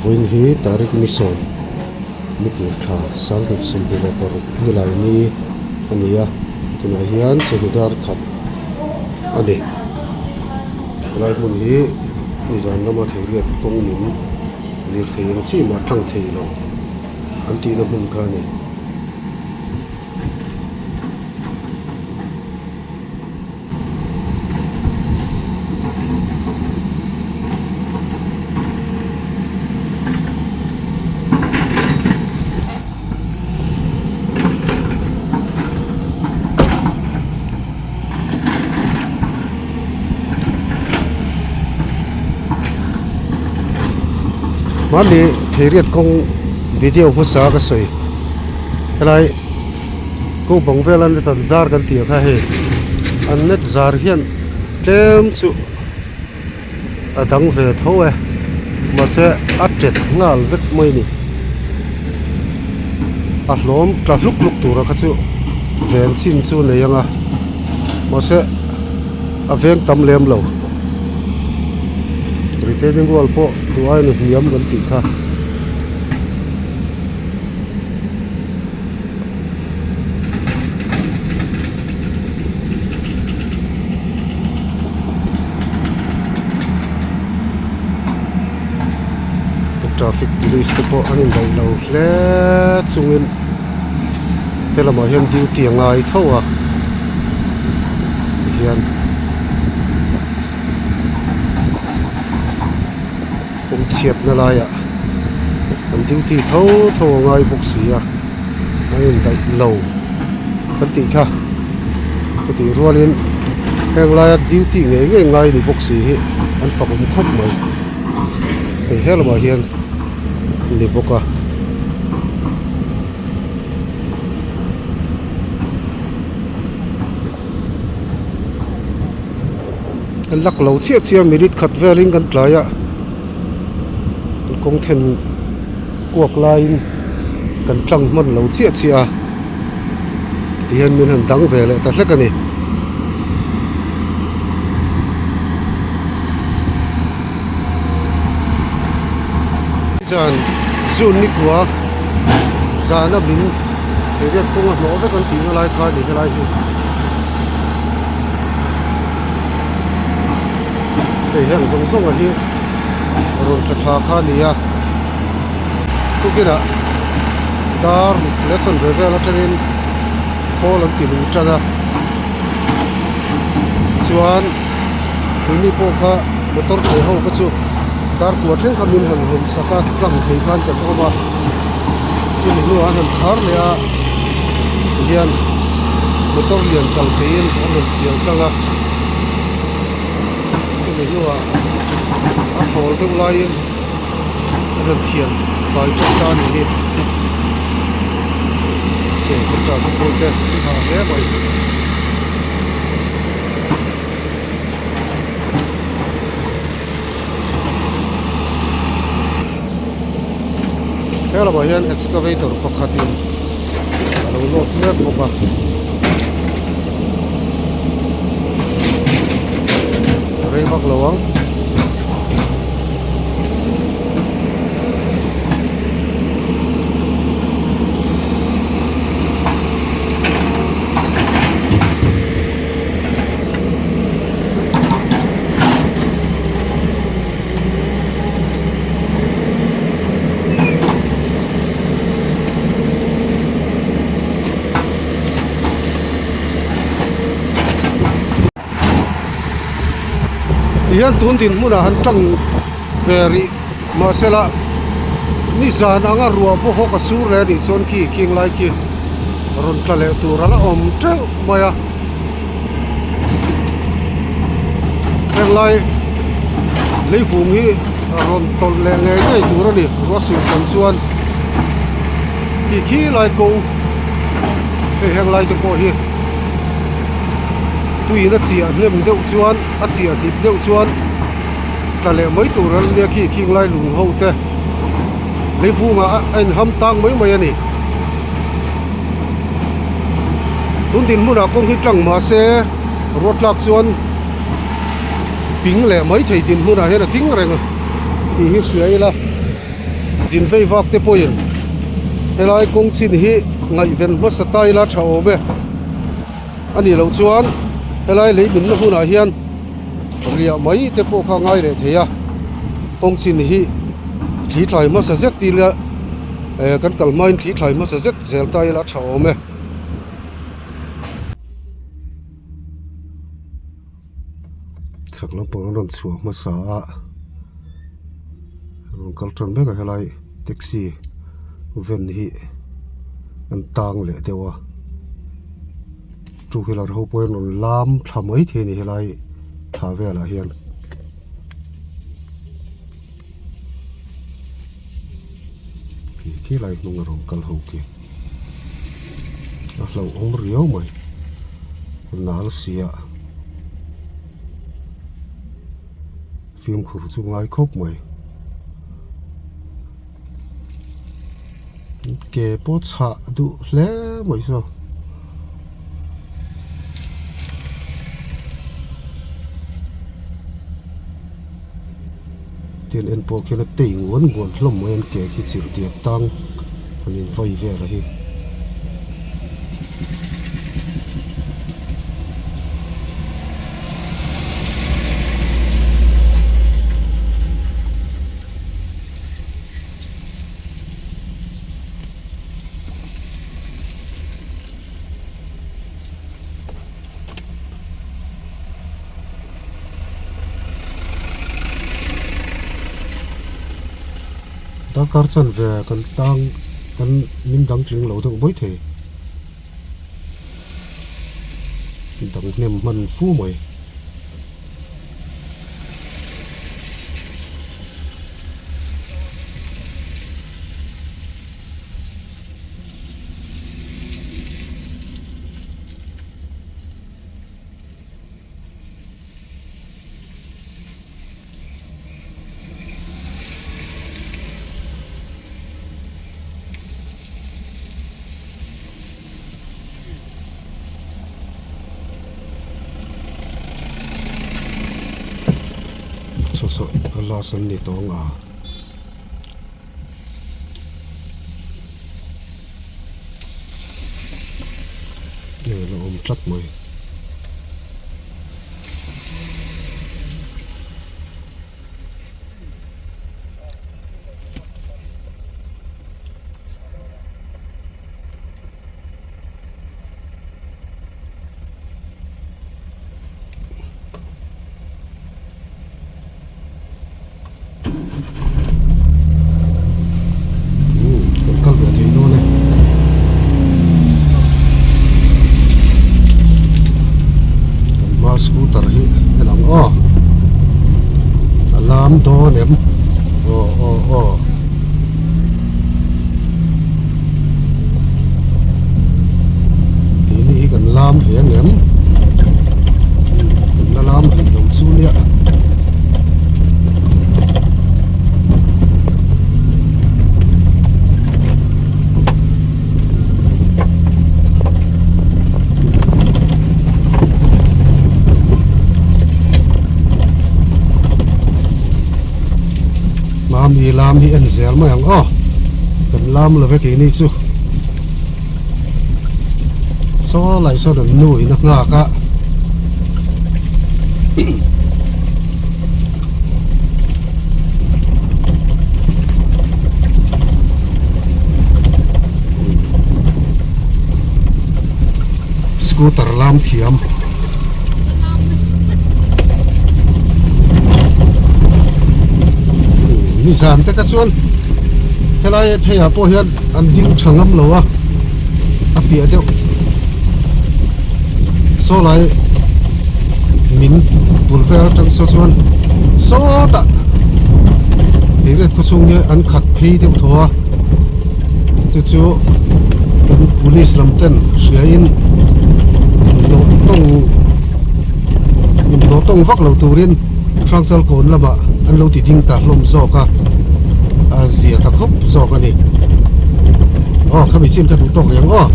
Vawiin hi Tarik ni sawm ni kir tha sanghnih 26 nilai ni a ni a tunah hian chawhnu dar khat a ni helai hmun hi nizan lama theiriat kawng min lirthei ang chi mah tlang thei lo an tihna hmun kha a ni. Hmanni theiriat kawng video hmasa ka sawi helai Ko bang vela net an zar kan tih ang kha hei an net zar hian tlem chu a dang ve tho e mahse a tet nghal vek mai a ni a hlawm tla hluk hluk tura kha chu ven chin chu nei ang a mahse a veng tam lem lo retaining wall pawh duh aiin a hniam kan tih kha. Traffic police te pawh an indaih lo hle chungin helamah hian duty a ngai tho a tihian kawng chhiatna laiah an duty tho tho a ngai bawk si a an indaih lo kan tih kha chutih rualin heng laia duty ngei ngei ngai ni bawk si hi an fak awm khawp mai hei he lamah hian a ni bawk a. Lak lo chiah chiah minute khat velin kan tlai a kawng then kuak laiin kan tlang hman lo chiah chiah a tihian min han dang ve leh ta hlek a ni. Zan June ni kua zana min riat kawng a hnawh vek an tihna lai kha a ni helai hi. Hei heng zawng zawng a hi rawn tla thla kha a ni a tukinah dar leh chanve vel atangin khawl an ti lui tan a chuan keini pawh kha motor ke ho kha chu dar kua thleng kha min han hawn sak a tlang thei khan kan awm a chumi hnuah an han khar leh a tihian motor lian kal theiin an rawn siam tlang a chumi hnuah a thawl deuh laiin an rawn thian fai teuh ta a ni hi chei kan traffic ho te an hah hle mai. He lamah hian excavator pakhatin a lo load mek bawk a. Rei vak lo ang. Tihian tun dinhmunah han tang ve rih mahsela nizan anga ruah pawh haw ka sur leh a nih chuan khi khing lai khi rawn tla leh tur a la awm teuh mai a. Henglai leivung hi rawn tawlh leh ngei ngei tur a ni ruah sur tam chuan khi khi lai ko hei henglai te pawh hi tuiin a chiah hnem deuh chuan a chiah hlip deuh chuan tla leh mai tur a nia khi khing lai lung ho te leivungah a inham tang mai mai a ni. Tun dinhmunah kawng hi tlang mahse ruat tlak chuan ping leh mai thei dinhmunah hian a ding reng a tih hi hria ila. Zin vei vak te pawhin helai kawng chin hi ngaihven hmasa ta ila tha awm e. A nih loh chuan helai lei minna hunah hian riah mai te pawh kha a ngai leh thei a, kawng chin hi thli thlai hmasa zet ila eh kan kal hmain thli thlai hmasa zet zel ta ila tha awm e. Chhak lampang an rawn chhuah hmasa a rawn kal tan mek a helai taxi van hi an tang leh deuh a two wheeler ho pawh hian rawn lam thla mai thei a ni helai thla velah hian. Khi khi lai hnung a rawn kal ho khi a hlauhawm riau mai nal si a fimkhur chu ngai khawp mai ke pawh chhah duh hle mai saw. Tian en pawh khian a tei nguan nguan hlawm mai an ke khi chirh diak tang an in vai vel a hi. Darkar chanve kan tang kan min dang tling lo deuh mai thei dang hnem hman fu mai. Saw saw a last an ni tawh ang a. Nge la awm tlat mai. Kan kal ve thei dawn e. Kan hma scooter hi en ang aw. A lam dawn em? Aw aw aw. Keini hi kan lam ve ang em? Kan la lam rih lo chu nia. Mami lam hi en zel mai ang aw kan lam lo vek ini chu saw lai sawn an nu in a nghak a. Scooter lam thiam. Nizan te kha chuan helai phei ah pawh hian an ding tha ngam lo a a piah deuh saw lai min bul vel atang saw chuan sawtah Leilet khaw chhung hi an khat phei deuh thaw a chu chu kan police lam ten hria in inhnawh tawng inhnawh tawng vak lo turin Hrangchal kawn lamah an lo ti ding ta hlawm zawk a a zia ta khawp zawk a ni aw khami chin ka duh tawk reng aw.